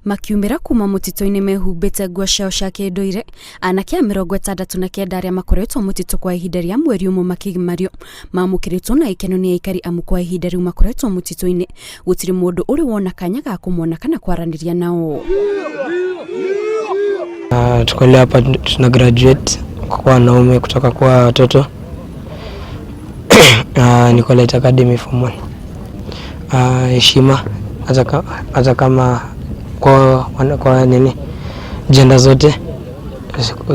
Makiumĩra kuma mũtitũ-inĩ mehumbĩte nguo ciao cia kĩndũire, anake a 69 arĩa makoretwo mũtitũ kwa ihinda rĩa mweri ũmwe makĩgimario, mamũkĩrĩtwo na gĩkeno nĩ aikari amu kwa ihinda rĩu makoretwo mũtitũ-inĩ gũtirĩ mũndũ ũrĩ wona kanya ga kũmona kana kwaranĩria nao. Tuko leo hapa tuna graduate kwa wanaume kutoka kwa watoto Niko Light Academy form 1. Heshima hata kama kwa nini jenda zote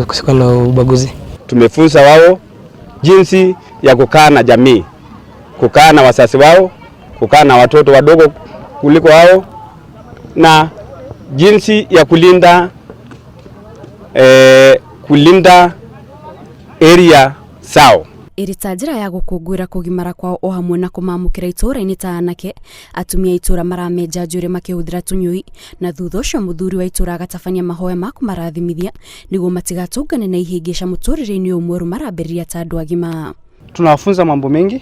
kusikuwa na ubaguzi. Tumefunza wao jinsi ya kukaa na jamii, kukaa na wazazi wao, kukaa na watoto wadogo kuliko wao, na jinsi ya kulinda area zao. Ĩrĩ ta njĩra ya gũkũngũĩra kũgimara kwao o hamwe na kũmamũkĩra itũũra-inĩ ta anake, atumia a itũũra maramenja njuĩrĩ makĩhũthĩra tũnyũi, na thutha ũcio mũthuri wa itũũra agatabania mahoya ma kũmarathimithia nĩguo matigatũngane na ihĩngĩca mũtũrĩre-inĩ ũyũ mwerũ marambĩrĩria ta andũ agima. Tunawafunza mambo mengi,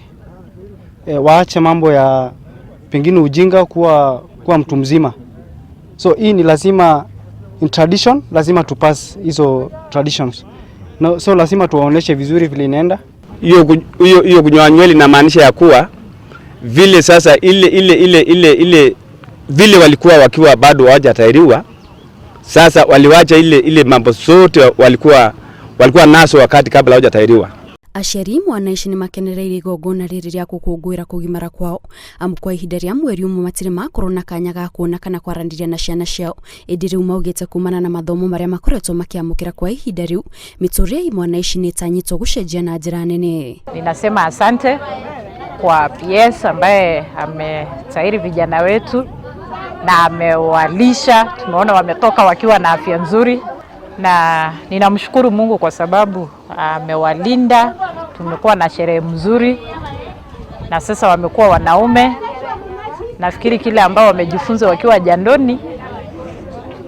waache mambo ya pengine ujinga kuwa mtu mzima. So hii ni lazima in tradition, lazima tupass hizo traditions. No, so lazima tuwaoneshe vizuri vile inaenda. Hiyo kunyoa nywele inamaanisha ya kuwa vile sasa ile ile ile ile ile vile walikuwa wakiwa bado hawajatahiriwa, sasa waliwacha ile ile mambo zote walikuwa naso wakati kabla hawajatahiriwa. Aciari mwana ici nĩ makenereire igongona rĩrĩ rĩa gũkũngũĩra kũgimara kwao, amu kwa ihinda rĩa mweri ũmwe matirĩ makorwo na kanya ga kuona kana kwaranĩria na ciana ciao, ĩndĩ rĩu maugĩte kumana na mathomo marĩa makoretwo makĩamũkĩra kwa ihinda rĩu, mĩtũrĩre ya imwana ici nĩ ĩtanyĩtwo gũcenjia na njĩra nene. Ninasema asante kwa PS ambaye ametahiri vijana wetu na amewalisha. Tumeona wametoka wakiwa na afya nzuri, na ninamshukuru Mungu kwa sababu amewalinda. Tumekuwa na sherehe mzuri na sasa wamekuwa wanaume. Nafikiri kile ambao wamejifunza wakiwa jandoni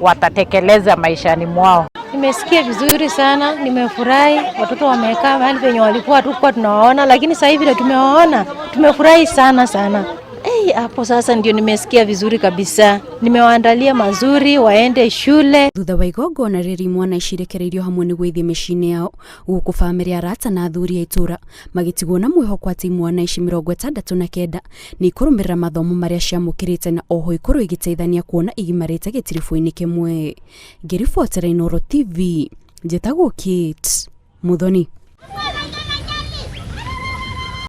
watatekeleza maishani mwao. Nimesikia vizuri sana, nimefurahi. Watoto wamekaa mahali penye walikuwa hatukuwa tunawaona, lakini sasa hivi tumewaona, tumefurahi sana sana. Hey, hapo sasa ndio nimesikia vizuri kabisa. Nimewaandalia mazuri waende shule. Thutha wa igongona rĩrĩ imwana ici irekereirio hamwe nĩguo ithiĩ mĩciĩ-inĩ yao, gũkũ bamĩrĩ, arata na athuri a itũũra magĩtigwo na mwĩhoko atĩ imwana ici 69 nĩ ikũrũmĩrĩra mathomo marĩa ciamũkĩrĩte na oho ikorwo igĩteithania kuona igimarĩte gĩtiribũ-inĩ kĩmwe. Ngĩribotera Inooro TV, njĩtagwo Kate Muthoni.